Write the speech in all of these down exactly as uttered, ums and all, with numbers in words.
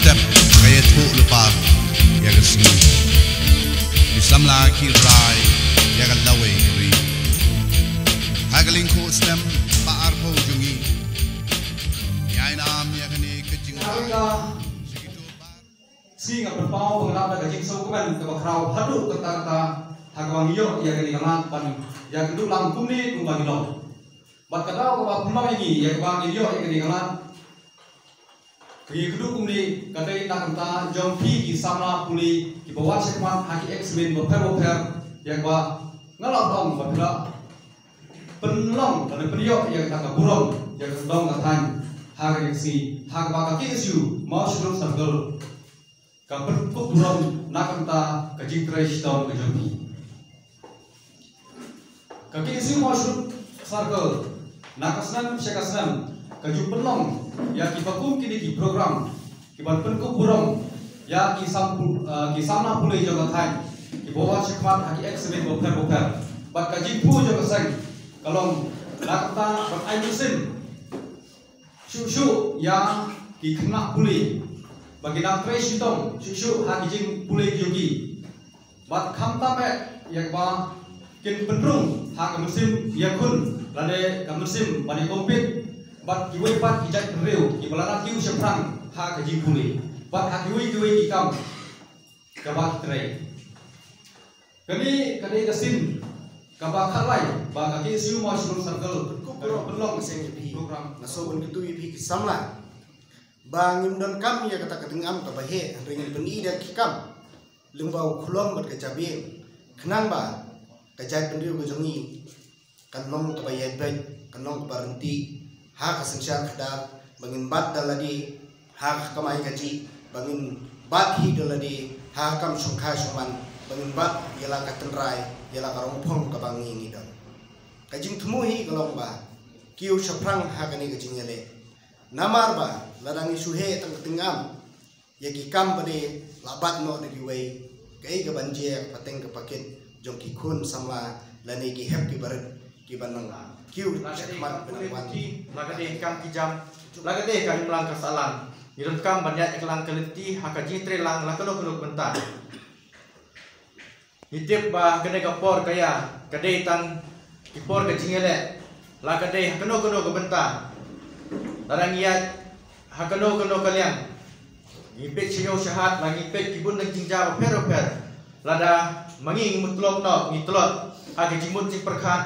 Step ka ïathuh lypa ïa ka sngi. Ki samla ki rai ïa ka lawei ka ri. Ha ka lyngkhuh snem ba arphew jong ngi. Ïa ïa nam ïa kane ka jing. Nga ruh ka sngi nga pynpaw ba nga dap da ka jingsngewkmen kaba khraw haduh katta katta ha kaba ngi ïoh ïa kane ka lad ban ïakynduh lang kumne kumba ngi long. Bad ka daw kaba pynlong ïa ngi ïa kaba ngi ïoh ïa kane ka lad. Ngi kynduh kumne ka dei na ka bynta jong phi ki samla pule kiba wan shakhmat ha ki exam bapher bapher ïa kaba nga la ong ba phi la pynlong lane pynïoh ïa kata ka burom ïa ka sdang ka thaiñ ha kane ka sngi ha kaba ka K S U Mawshynrut Circle ka pynkup burom na ka bynta ka jingtrei shitom ka jong phi. Ka K S U Mawshynrut Circle na ka snem sha ka snem ka ju pynlong ïa kiba kum kine ki program kiban pynkup burom ïa ki sam pu-, eh, ki samla pule jong ka thaiñ kiba wan shakhmat ha ki exam bapher bapher. Bad ka jingpynlong jong ka seng ka long na ka bynta ban ai mynsiem shuh shuh ïa ki khynnah pule ba kin nang trei shitom shuh shuh ha ki jingpule jong ki. Bad khamtam eh ïa kaba kin pynrung ha ka mynsiem ïakhun lane ka mynsiem ban ïa compete bad kiwei pat ki jaitbynriew kiba la kiew shaphrang ha ka jingpule bad ha kiwei kiwei ki kam kaba ki trei. Kane ka dei ka sien kaba khatlai ba ka K S U Mawshynrut Circle ka pynlong ka seng ïa phi program. Nga sngewbha ban kyntu ïa phi ki samla ba ngim donkam ïa kata ka tyngam kaba heh, hynrei ngin pyni da ki kam lyngba u khlem bad ka jabieng, khnang ba ka jaitbynriew ka jong ngi kan long kaba ïai beit, kan long kaba ryntih ha ka synshar khadar, ba ngin bat da lade ha ka kamai kajih, ba ngin bat hi da lade ha ka kam shongkha shongman, ba ngin bat ïa la ka tynrai, ïa la ka rongphong kaba ngi ngi don. Ka jingthmu hi ka long ba kiew shaphrang ha kane ka jingïaleh. Namar ba lada ngi shu heh tang ka tyngam ïa ki kam ba dei la bat noh da kiwei, kaei kaban jia ka pateng ka pakit jong ki khun samla lane ki hep ki barit kiban nang kiew shakhmat ban nang wan. La ka dei kam ki jam, la ka dei ka imlang ka sahlang, ngi donkam ban ïaid ïa ka lang ka lynti ha ka jingtrei lang la kano kano ka bynta. Ngi tip ba kane ka por ka ïa ka dei tang ki por ka jingïaleh la ka dei ha kano kano ka bynta. Lada ngi ïaid ha kano kano ka liang, ngi peit sha ïew sha hat, la ngi peit ki bun na jingjia bapher bapher. Lada ma ngi ngi mutlop noh ngi tlot ha ka jingmut jingpyrkhat.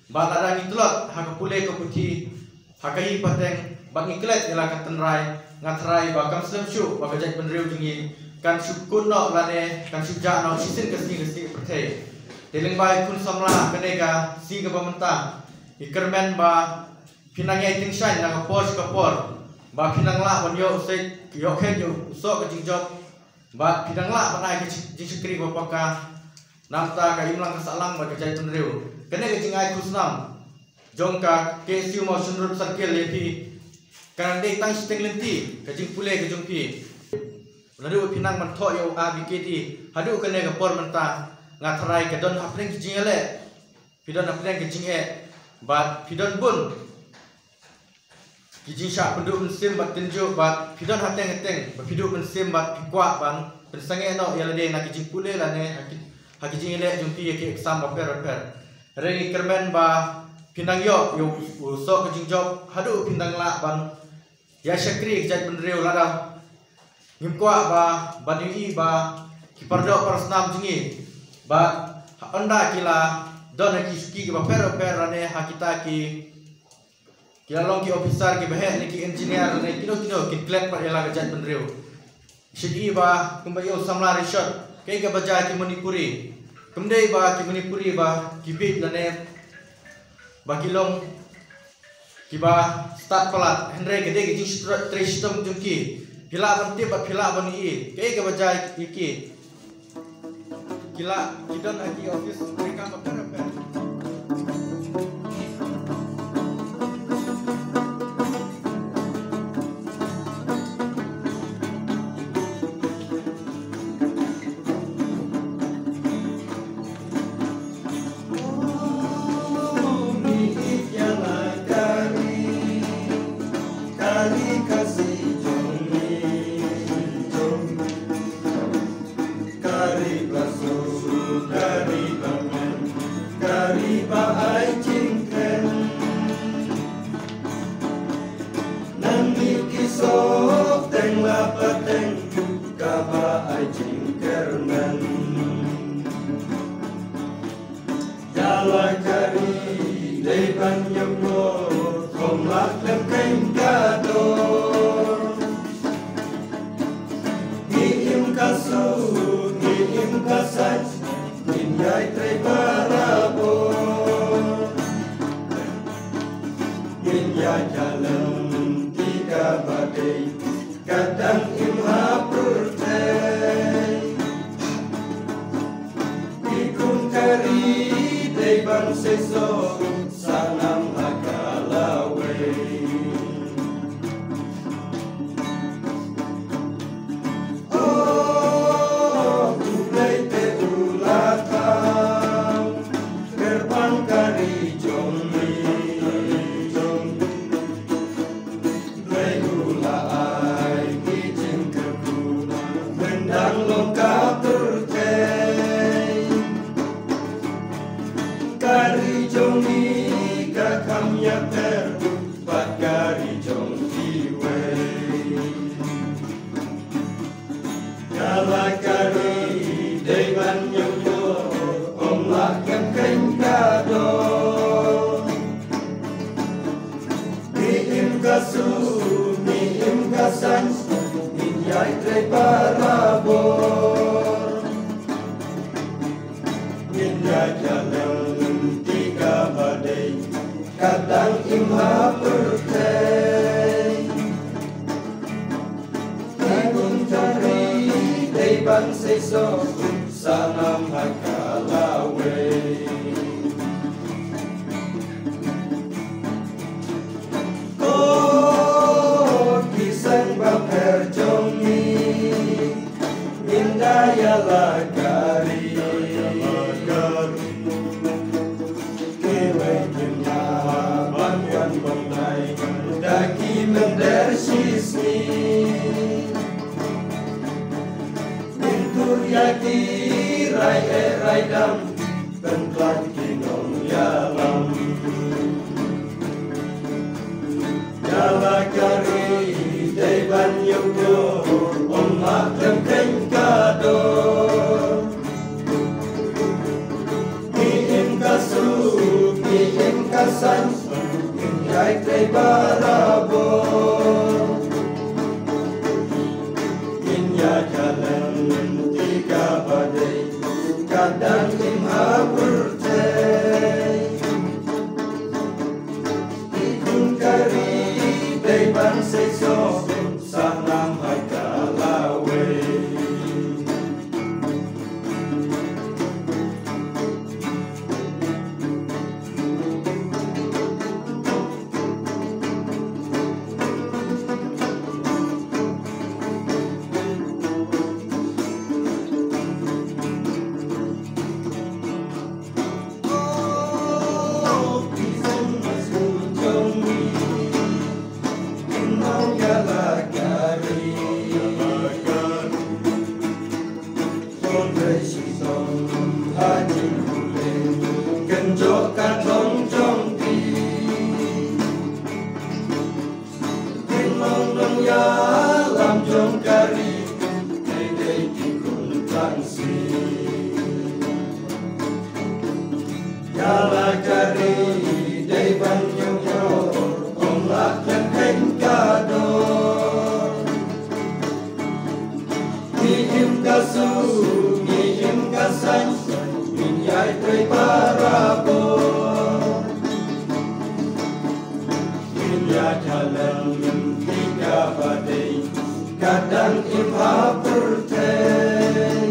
Bad lada ngi tlot ha ka pule ka puthi ha ka hi pateng bad ngi klet ïa la ka tynrai, nga tharai ba kam slem shuh ba ka jaitbynriew jong ngi kan shu kut noh lane kan shu jah noh shisien ka sngi ka sngi pyrthei. Te lyngba i khun samla kane ka sngi kaba mynta, i kyrmen ba phi nang ïai tyngshaiñ na ka por sha ka por, ba phi nang lah ban ïoh u sait, ïoh khet ïoh u soh ka jingjop, bad phi nang lah ban ai ka jingshakri ba paka. Namar ka imlang ka sahlang bad ka jaitbynriew, kane ka jingai khusnam jong ka K S U Mawshynrut Circle ïa phi kan dei tang shiteng lynti ka jingpule ka jong phi. Naduh phi nang ban thoh ïa u A B K D haduh kane ka por mynta, nga tharai ka don hapdeng ki jingïaleh, phi don hapdeng ka jingeh, bad phi don bun ki jingshah pynduh mynsiem bad tynjuh, bad phi don hateng hateng ba phi duh mynsiem bad phi kwah ban pynsangeh noh ïa lade na ki jingpule lane ha ki, ha ki jingïaleh jong phi ïa ki exam bapher bapher. Hynrei ngi kyrmen ba phi nang ïoh ïa u soh ka jingjop haduh phi nang lah ban ïa shakri ïa ki jaitbynriew. Lada ngim kwah ba ban ïohi ba ki pardoh parasnam jong ngi bad ha ynda ki la don ha ki shuki kiba pher bapher lane ha kita ki ki la long ki officer kiba heh ne ki engineer ne kino kino, kin klet pat ïa la ka jaitbynriew. Shisha ba kumba ïa u samla Rishot, kaei kaba jia ki Manipuri? Kam dei ba ki Manipuri ba ki bieit lane ba ki long kiba stad palat, hynrei ka dei ka jingtrei shitom jong ki. Phi lah ban tip bad phi lah ban ïohi kaei kaba jia ïa ki. Ki la, ki don ha ki office treikam bapher bapher. Teng kaba ai jingkyrmen. Ïa la ka ri dei ban ïoh, ym lah khlem khein ka doh. Ngi im ka suk, ngi im ka saiñ, ngin ïai trei barabor. Ngin ïa ïa lynti kaba dei, ka dang im ha pyrthei. Ki khun ka ri dei ban seisoh, sa nam ha ka lawei. Oh, U Blei te u la thaw, kyrpang ka ri jong ngi. Blei u la ai ki jingkyrkhu, myndang long ka pyrthei. Ka ri jong ngi ka kham ïapher bad ka ri jong kiwei. Ïa la ka ri dei ban ïoh, ym lah khlem khein ka doh. Ngi im ka suk, ngi im ka saiñ, ngin ïai trei barabor. Ngin ïa ïa lynti kaba dei, ka dang im ha pyrthei. Ki khun ka ri dei ban seisoh, sa nam ha ka lawei. Ko ki seng bapher jong ngi, ngin da ïa la ka ri. Kiwei kim lah ban wan bynta da ki mynder shisngi. Ngin tur ïa ki rai eh rai dam, pyntlait ki nongïalam. Ïa la ka ri dei ban ïoh, ym lah khlem khein ka doh. Ngi im ka suk, ngi im ka saiñ, ngin ïai trei barabor. Ngin ïa ïa lynti kaba dei, ka dang im ha pyrthei. Ki khun ka ri dei ban seisoh, sa nam ha ka lawei. Kin long nongïalam jong ka ri, dei dei ki khun tang sih. Ïa la ka ri dei ban ïoh ïoh, ym lah khlem khein ka doh. Ngi im ka suk, ngi im ka saiñ, ngin ïai trei barabor. Ngin ïa ïa lynti kaba dei, ka dang im ha pyrthei.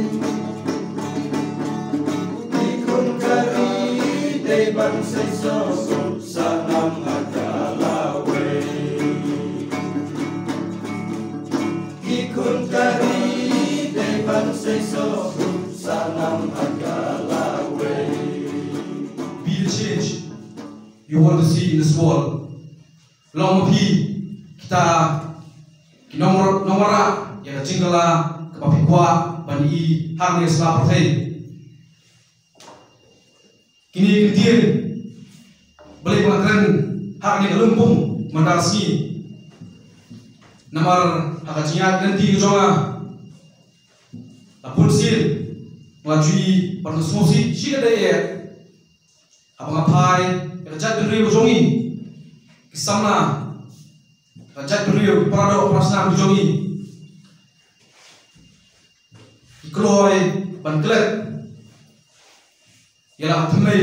Ki khun ka ri dei ban seisoh, sa nam ha ka lawei. Ki khun ka ri dei ban seisoh, sa nam ha ka lawei. Be the change you want to see in this world. Long ma phi kita ki nong-, nongwara ïa ka jingkylla kaba phi kwah ban ïohi hangne sla pyrthei. Kine ki ktien balei ba nga kren hangne ka lympung mynta ka sngi. Namar ha ka jingïaid lynti ka jong nga, la bun sien nga la ju ïohi bad nga sngewsih shikatdei eh haba nga phai ïa ka jaitbynriew ka jong ngi, ki samla ka jaitbynriew, ki paradoh parasnam ka jong ngi, ki kloi ban klet ïa la ka thymmei,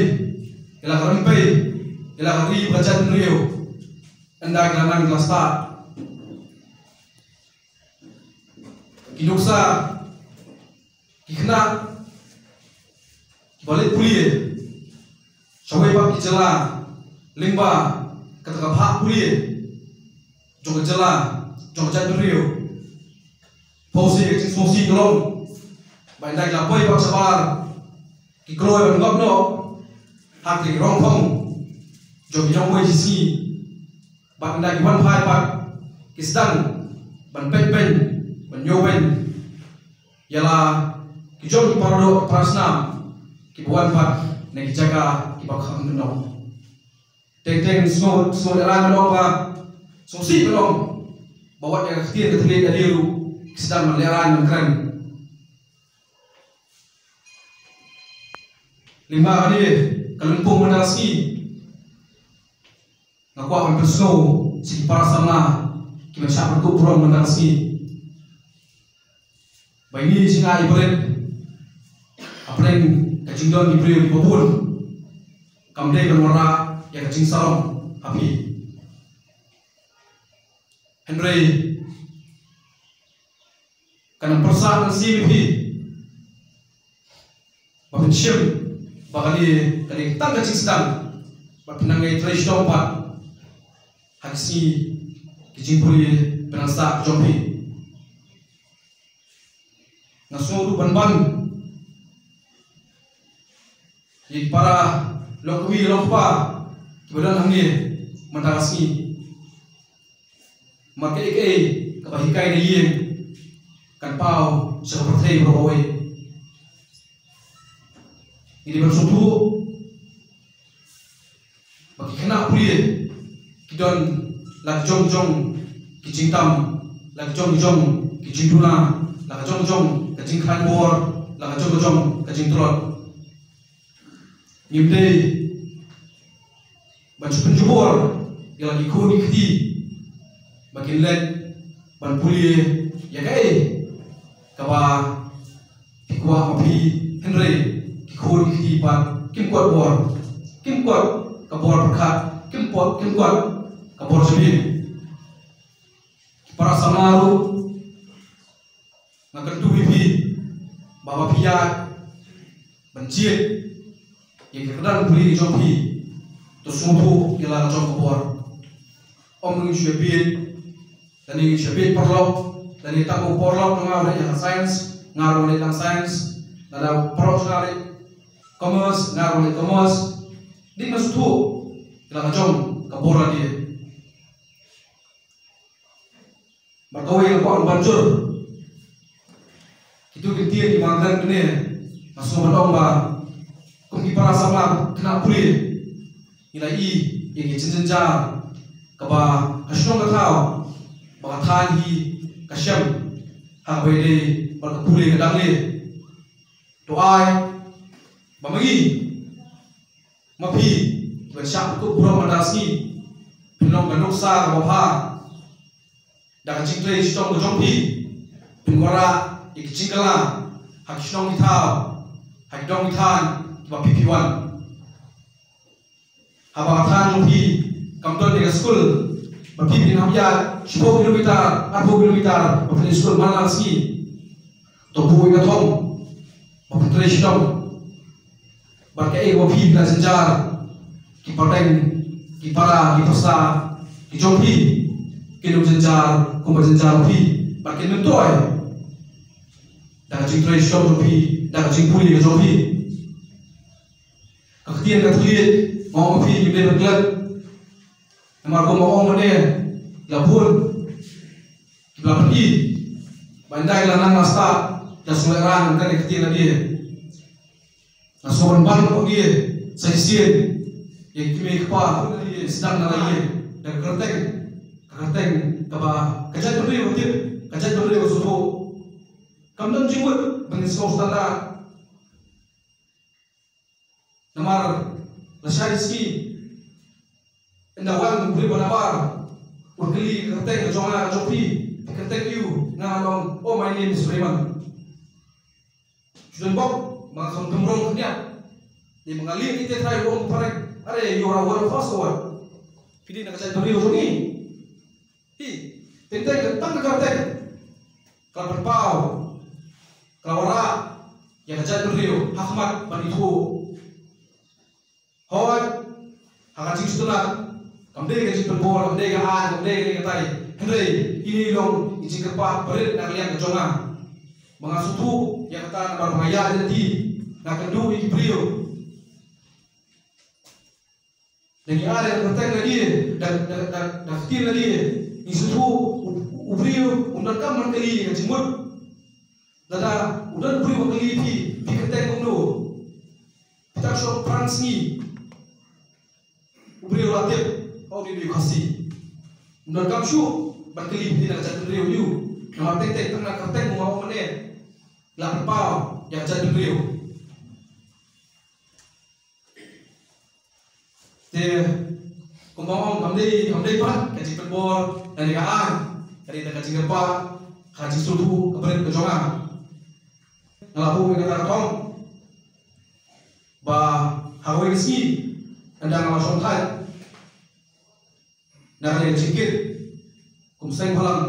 ïa la ka rympei, ïa la ka ri bad ka jaitbynriew. Ynda ki la nang ki la stad, ki nuksa, ki khynnah kiba leit pule shawei pat ki jylla lyngba kata ka phah pule jong ka jylla, jong ka jaitbynriew. Pawsi ka jingsngewsih ka long ba ynda ki la poi pat shabar, ki kloi ban ngop noh ha ki rongkhong jong ki nongwei shisngi. Bad ynda ki wan phai pat, ki sdang ban peit beiñ, ban ñiew beiñ ïa la ki jong ki paradoh parasnam kiba wan pat na ki jaka kiba kham kyndong. Teng teng sngewsih, sngewsih ban ong ba, sngewsih ban ong ba wat ïa ka ktien ka thylliej lade ruh ki sdang ban lehraiñ ban kren. Lyngba kane ka lympung mynta ka sngi, nga kwah ban pynsngew sha ki para samla kiba shah pynkup burom mynta ka sngi, ba ine i jingai barit hapdeng ka jingdon ki briew kiba bun kam dei ban wanrah ïa ka jingsarong ha phi. Hynrei kan ym pyrsad mynsiem ïa phi ba phin shim ba kane ka dei tang ka jingsdang, ba phin nang ïai trei shitom pat ha ki sngi ki jingpule pynsah jong phi. Nga sngew ruh ban ban ïa ki para longkmie longkpa kiba don hangne mynta ka sngi. Namar kaei kaei kaba hikai na ïing kan paw sha ka pyrthei baroh kawei. Ngi dei ban sngewthuh ba ki khynnah pule ki don la ki jong jong ki jingtam, la ki jong jong ki jingduna, la ka jong jong ka jingkhlaiñ bor, la ka jong jong ka jingtlot. Ngim dei ban shu pynjubor ïa la ki khun ki kti ba kin leit ban pule ïa kaei kaba phi kwah ma phi, hynrei ki khun ki kti pat kim kot bor, kim kot ka bor pyrkhat, kim kot, kim kot ka bor jabieng. Ki para samla ruh, nga kyntu ïa phi ba haba phi ïaid ban jied ïa ki kyrdan pule ki jong phi, to sngewthuh ïa la ka jong ka bor. Ym ngin shu ïa bieit, lane ngin shu ïa bieit paralok, lane tang u paralok nga u leit ïa ka science, nga ruh nga leit lang science, lane u paralok nga leit commerce, nga ruh leit commerce. Dei ban sngewthuh ïa la ka jong ka bor lade. Bad kawei nga kwah ban jur, kito ki ktien kiba nga kren mynne, nga sngew ban ong ba kum ki para samla khynnah pule, ngi la ïohi ïa ki jingjynjar kaba ha shnong ka thaw ba ka thaiñ hi ka shem ha kaba ïadei bad ka pule ka dang le. To ai ba ma ngi ma phi kiban shah pynkup burom mynta ka sngi, phin long ka nuksa kaba bha da ka jingtrei shitom ka jong phi, phin wanrah ïa ki jingkylla ha ki shnong ki thaw, ha ki dong ki thaiñ kiba phi phi wan. Haba ka thaiñ jong phi kam don ïa ka skul ba phi phin hap ïaid shiphew kilometer, arphew kilometer ba phin ïaid skul man la ka sngi, to buh ïa ka thong ba phin trei shitom. Bad kaei ba phi phi la jynjar, ki pateng, ki para, ki pyrsa ki jong phi kin ym jynjar kumba jynjar phi, bad kin myntoi da ka jingtrei shitom jong phi, da ka jingpule ka jong phi. Ka ktien ka thylliej, nga ong ïa phi, ngim dei ban klet. Namar kumba ong mynne, la bun kiba la pyni ba ynda ki la nang la stad, ki la sngewlehraiñ, kan ka ktien lade. Nga sngew ban ban ïa sa shisien ïa ki kmie ki kpa, ïa sdang na la ïing da ka kyrteng, ka kyrteng kaba ka jaitbynriew ka tip, ka jaitbynriew ka sngewthuh. Kam don jingmut ban ngin sngew sngewtynnat. Namar lashai sngi, ynda wan u briew ba nabar, u kylli ka kyrteng ka jong nga, ka jong phi, ka kyrteng aïu, nga long, "Oh, my name is Raymond." Ju don bok, ma nga kham kynrong khyndiat. Te ma nga lieh ïa ki trai, u ong u phareng, "Are, you are one of us or what?" Phi dei na ka jaitbynriew jong ngi. Hi, teng teng, tang ka kyrteng ka la pynpaw, ka la wanrah ïa ka jaitbynriew ha khmat ban ithuh. Hooid, ha ka jingsngewtynnat, kam dei ka jingpynbor, kam dei ka aiñ, kam dei ka dei katai. Hynrei kine ki long ki jingkyrpad barit na ka liang ka jong nga, ba nga sngewthuh ïa kata namar ba nga ïaid lynti, nga kynduh ïa ki briew. Da ngi ai da ka kyrteng lade, da, da, da, da ka ktien lade, ngi sngewthuh u, u, u briew um donkam ban kylli ka jingmut. Lada u don u briew ba kylli phi, phi kyrteng kumno? Phi tang shu phrang sngi. U briew la tip, oh, une u dei u Khasi. Um donkam shuh ban kylli phi na ka jaitbynriew aïu. Namar teng teng tang na ka kyrteng kumba ong mynne, la pynpaw ïa ka jaitbynriew. Te kumba ong, kam dei, kam dei pat ka jingpynbor lane ka aiñ, ka dei ka jingkyrpad, ka jingsngewthuh ka barit ka jong nga. Nga la buh ïa kata ka thong ba ha kawei ka sngi, ynda nga la shong thait na kane ka jingkit kum seng bhalang,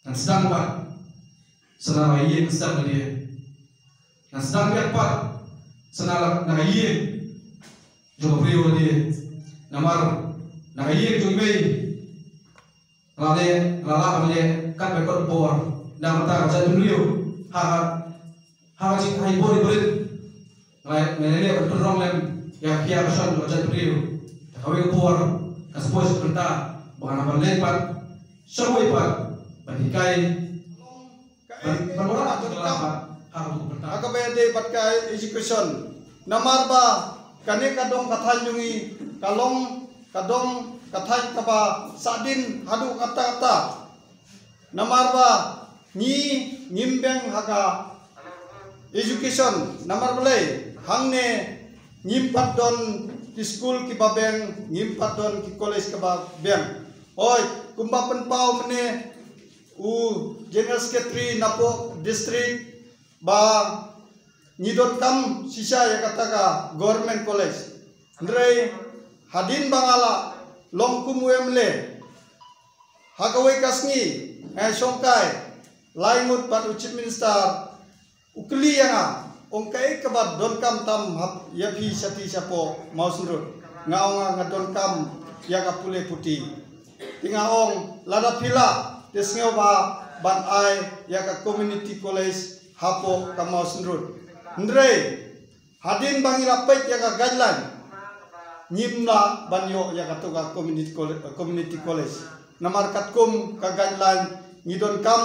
ngan sdang pat sa na ka ïing ka sem lade. Ngan sdang biang pat sa na, na ka ïing jong ka briew lade. Namar na ka ïing jong i mei nga la leh, nga la lah ban leh katba kot por. Namar kata ka jaitbynriew, ha, ha ka jing, ha i bor i barit, nga la, nga la leh ban pynrong lem ïa ka khia ka shon jong ka jaitbynriew. Te kawei ka por ka sngewbha sha ka bynta ba ngan hap ban leit pat sha kawei pat ban hikai, ban, ban wanrah jingkylla pat ha katu ka bynta, ha kaba ïadei bad ka education. Namar ba kane ka dong ka thaiñ jong ngi ka long ka dong ka thaiñ kaba sahdien haduh katta katta. Namar ba ngi ngim beng ha ka education, namar balei? Hangne ngim pat don ki skul kiba beng, ngim pat don ki college kiba beng. Hooid, kumba pynpaw mynne u General Secretary napoh district ba ngi donkam shisha ïa kata ka government college. Hynrei hadien ba nga la long kum u M L A, ha kawei ka sngi nga shongkai lai ngut bad u Chief Minister u kylli ïa nga, ong, kaei kaba donkam tam hap ïa phi shati shapoh Mawsynrut. Nga ong, nga, nga donkam ïa ka pule puthi. Te nga ong, lada phi lah te sngewbha ban ai ïa ka community college hapoh ka Mawsynrut. Hynrei hadien ba ngi la peit ïa ka guideline, ngim lah ban ïoh ïa katu ka community colle-, community college. Namar katkum ka guideline ngi donkam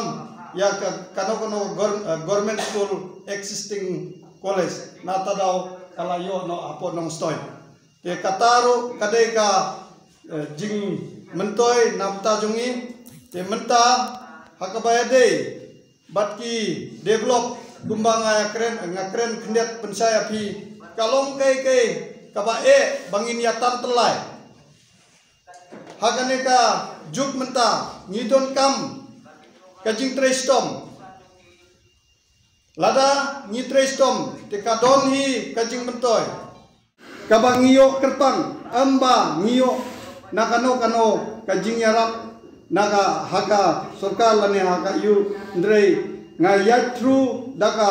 ïa ka kano kano gor-, eh, government school existing college. Na kata daw ka la ïoh noh hapoh Nongstoiñ. Te kata ruh ka dei ka, eh, jingmyntoi na bynta jong ngi. Te mynta ha kaba ïadei bad ki develop, kumba nga ïa kren, nga kren khyndiat pynshai ïa phi, ka long kaei kaei kaba eh ba ngin ïa tan tyllai. Ha kane ka juk mynta ngi donkam ka jingtrei shitom. Lada ngi trei shitom te ka don hi ka jingmyntoi. Kaba ngi ïoh kyrpang, ym ba ngi ïoh na kano kano ka jingïarap na ka, ha ka sorkar lane ha ka ïew, hynrei nga ïaid through da ka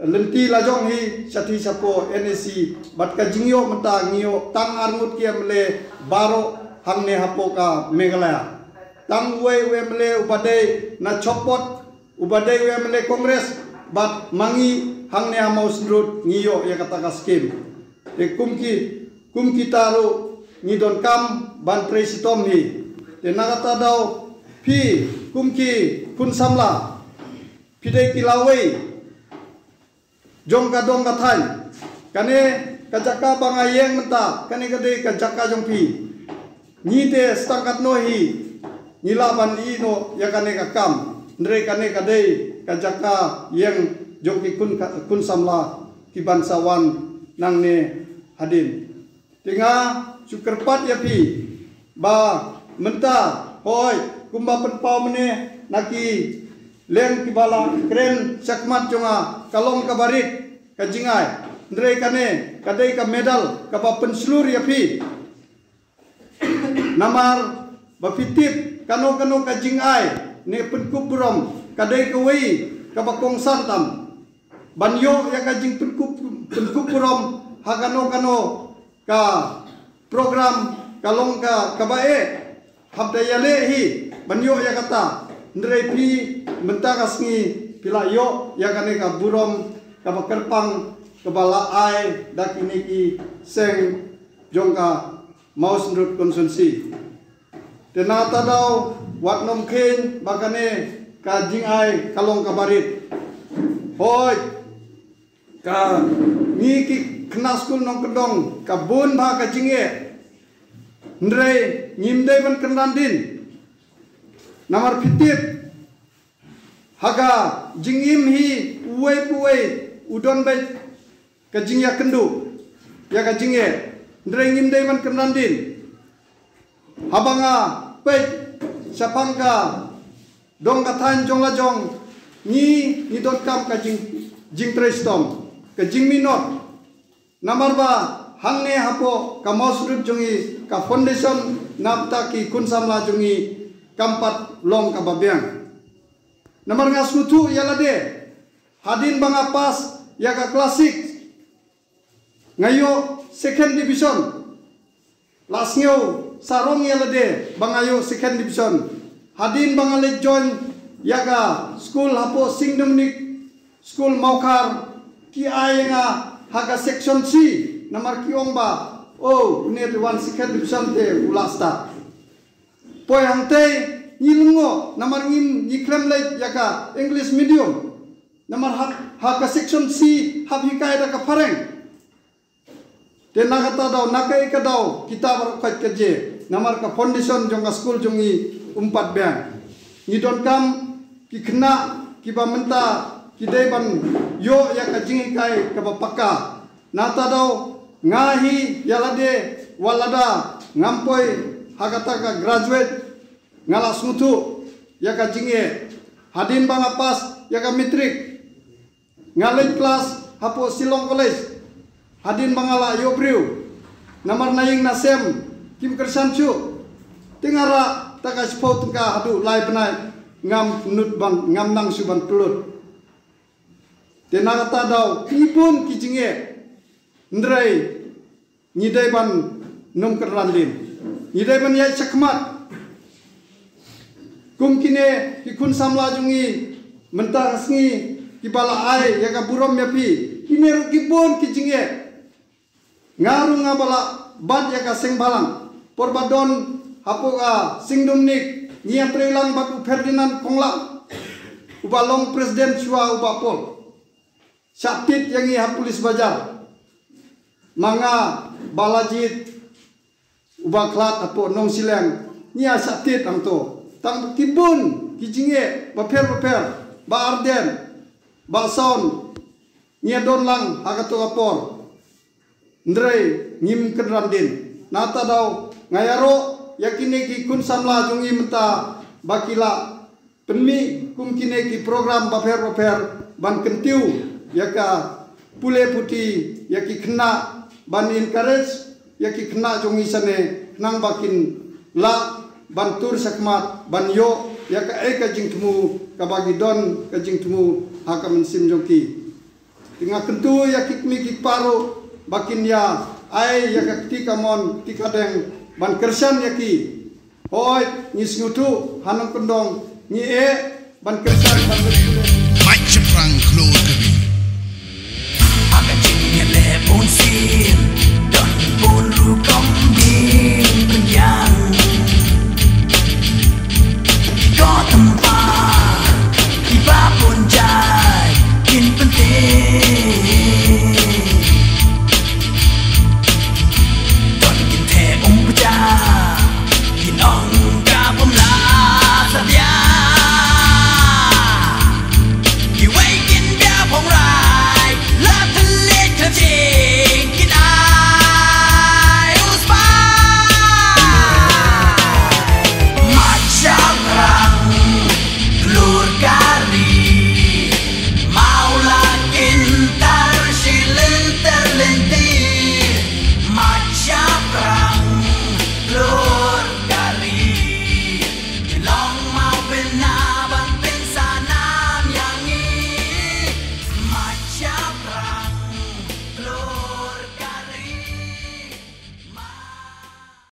lynti lajong hi shathie shapoh N A C, bad ka jingïoh mynta ngi ïoh tang arngut ki M L A baroh hangne hapoh ka Meghalaya. Tang uwei u M L A uba dei na Chopot, uba dei u M L A Congress, bad ma ngi hangne ha Mawsynrut ngi ïoh ïa kata ka skim. Te kum ki, kum kita ruh ngi donkam ban trei shitom hi. Te na kata daw phi kum ki khun samla, phi dei ki lawei jong ka dong ka thaiñ. Kane ka jaka ba nga ïeng mynta, kane ka dei ka jaka jong phi. Ngi te stang katno hi, ngi lah ban ïehnoh ïa kane ka kam. Hynrei kane ka dei ka jaka ïeng jong ki khun ka, khun samla ki ban sa wan nangne hadien. Te nga shu kyrpad ïa phi ba mynta, hooid, kumba pynpaw mynne na ki leng kiba la kren shakhmat jong nga, ka long kaba rit ka jingai. Hynrei kane ka dei ka medal kaba pynshlur ïa phi. Namar ba phi tip, kano kano ka jingai ne pynkup burom ka dei kawei kaba kongsan tam. Ban ïoh ïa ka jingpynkup, pynkup burom ha kano kano ka program ka long ka, kaba eh. Hap da ïaleh hi ban ïoh ïa kata. Hynrei phi mynta ka sngi phi la ïoh ïa kane ka burom kaba kyrpang kaba la ai da kine ki seng jong ka Mawsynrut constituency. Te na kata daw wat nym kheiñ ba kane ka jingai ka long kaba rit. Hooid, ka ngi ki khynnah skul nongkyndong ka bun bha ka jingeh. Hynrei ngim dei ban kynran dien. Namar phi tip, ha ka jingim hi uwei pa uwei u don beit ka jingïakynduh ïa ka jingeh. Hynrei ngim dei ban kynran dien. Haba nga peit shaphang ka dong ka thaiñ jong la jong, ngi, ngi donkam ka jing, jingtrei shitom, ka jingminot. Namar ba hangne hapoh ka Mawsynrut jong ngi, ka foundation na bynta ki khun samla jong ngi kam pat long kaba biang. Namar nga sngewthuh ïa lade, hadien ba nga pass ïa ka class six, nga ïoh second division. La sngew sarong ïa lade ba nga ïoh second division. Hadien ba nga leit join ïa ka skul hapoh St Dominic School Mawkhar, ki ai ïa nga ha ka section C, namar ki ong ba, oh, une te wan second division te u la start. Poi hangtei ngi lyngngoh namar ngim, ngi khlem leit ïa ka English medium. Namar ha, ha ka section C hap hikai da ka phareng. Te na kata daw, na kaei ka daw kita baroh khoit ka jia, namar ka foundation jong ka skul jong ngi um pat biang. Ngi donkam ki khynnah kiba mynta ki dei ban ïoh ïa ka jinghikai kaba paka. Na kata daw nga hi ïa lade, wat lada ngam poi ha kata ka graduate, nga la sngewthuh ïa ka jingeh. Hadien ba nga pass ïa ka matric, nga leit klas hapoh Shillong College. Hadien ba nga la ïoh briew, namar na ïing na sem kim kyrshan shuh. Te nga rah tang ka shiphew tyngka haduh lai bnai, ngam nud ban, ngam nang shuh ban pynlut. Te na kata daw ngi bun ki jingeh. Hynrei ngi dei ban nym kynran dien. Ngi dei ban ïaid shakhmat. Kum kine ki khun samla jong ngi mynta ka sngi kiba la ai ïa ka burom ïa phi, kine ruh ki bun ki jingeh. Nga ruh nga ba la bat ïa ka seng bhalang, por ba don hapoh ka St Dominic, ngi ïatrei lang bad u Ferdinand Konglang, uba long president shuwa u Bah Paul. Shah tied ïa ngi ha police bazar. Ma nga, Bah Lajit, u Bah Khlad hapoh Nongshileng, ngi ïa shah tied hangto. Tang ki bun ki jingeh bapher bapher, Bah Ardent, Bah Saun, ngi ïa don lang ha kato ka por. Hynrei ngim kynran dien. Na kata daw nga ïaroh ïa kine ki khun samla jong ngi mynta ba ki la pynmih kum kine ki program bapher bapher ban kyntiew ïa ka pule puthi ïa ki khynnah, ban encourage ïa ki khynnah jong ngi shane khnang ba kin lah ban tur shakhmat ban ïoh ïa kaei ka jingthmu kaba ki don ka jingthmu ha ka mynsiem jong ki. Te nga kyntu ïa ki kmie ki kpa ruh ba kin ïa ai ïa ka kti kamon kti kadeng ban kyrshan ïa ki. Hooid, ngi sngewthuh ha nongkyndong ngi eh ban kyrshan ban leh